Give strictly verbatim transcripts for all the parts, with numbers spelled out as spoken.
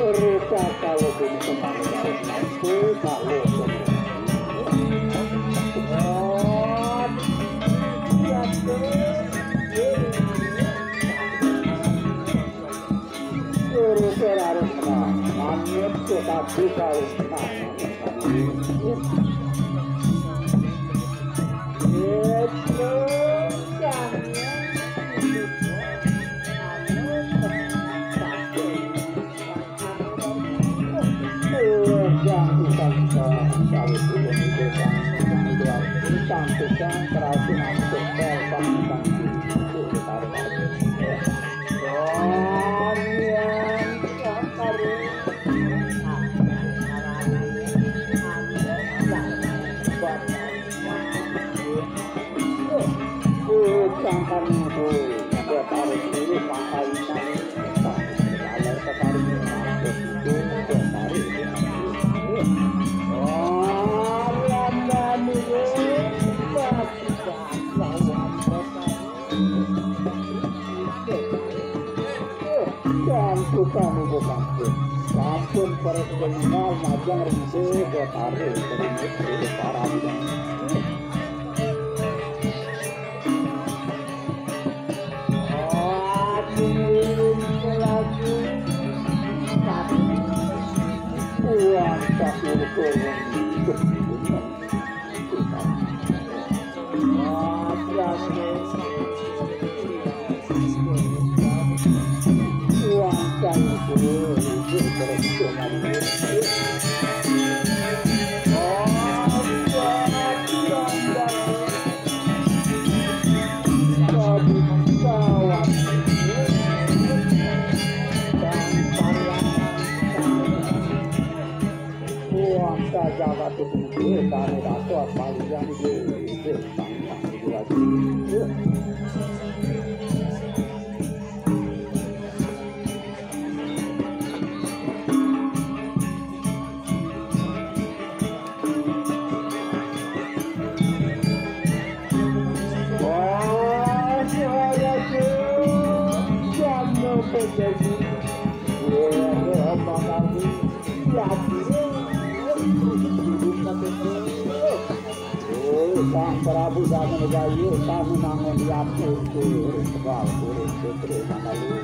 Rupa kalau gini kemarin harus mampu kalau Rupa harus menang. Manut tetapi kalau menang. Sampun, sampun, sampun. Sampun, para pendengar, majang ringse, buat hari, para pendengar. Aku lagi, tapi uang tak turun. Kuasa jagat itu, kami dapat paling yang di Sang Prabu Danau Bayu, sami nangun yatna ing Tegal Puri Putri Mandalu.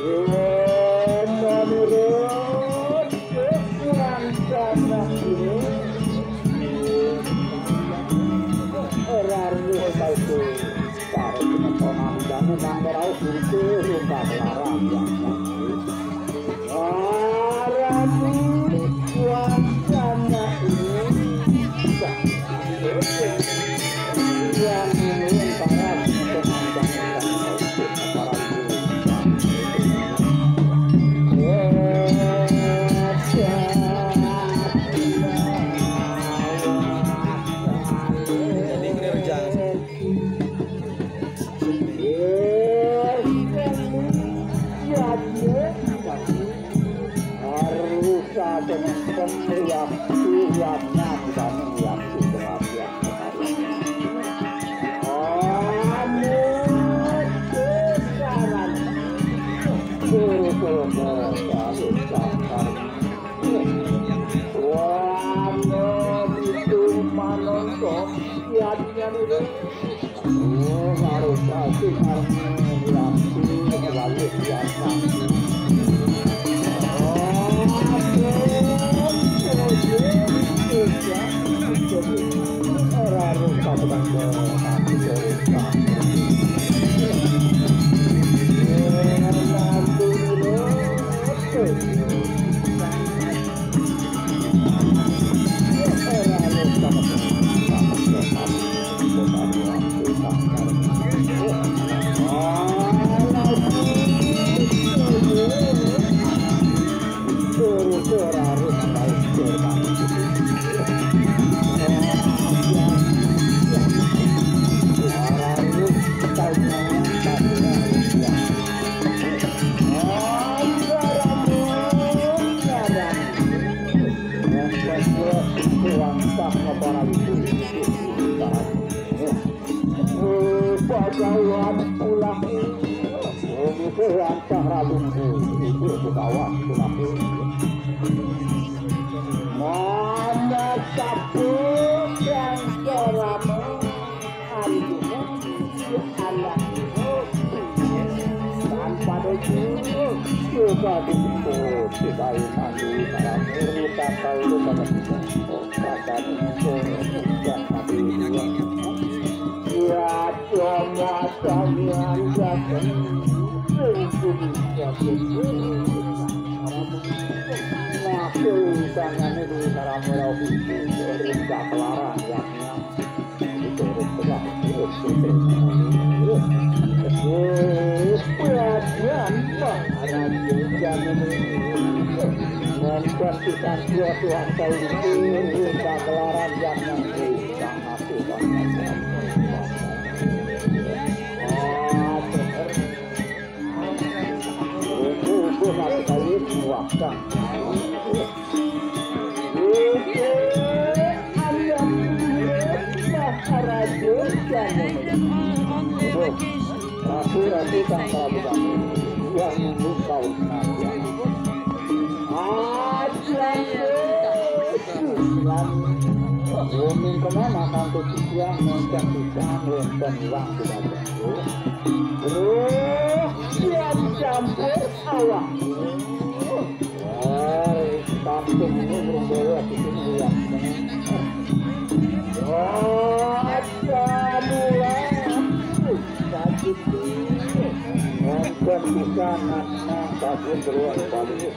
Ing manurut Rancana ini, raruh kalku para penonton nang rauh diri rupa larang yang Arati wacana ini yang ingin para penonton para Wah, itu manungsa. Iya, iya, iya. Oh, harus pasti karena diambil melalui biasa. Oh, oke. Harus pasti karena diambil. Wantah ralungku ibu Bukawan tunaku. Mana sapu dan selama hari ini anak itu tanpa dosa juga disebut di kalimat di dalam diri kata itu pada kita. Kata itu tidak habis. Ya, cuma kalian datang. Ngaku tangannya di dalam rau. Rinda kelaran, ya. Itu rinda. Perhatian, Pak. Ada juga ini. Nonton kita dua tuan tahu itu. Rinda kelaran, jangan. Ratu-ratu sang prabu kami yang membuka usaha. Aja. Roning kemana kanto titiang, mencang pisang, lontong iwak, tidak ada. Roh yang campur awak. Wah, kampung ini burung beo, di sini lihat. Wah, ada mulai. Sakit. Nonton bisa nang-nang, sakit, beruang, balik.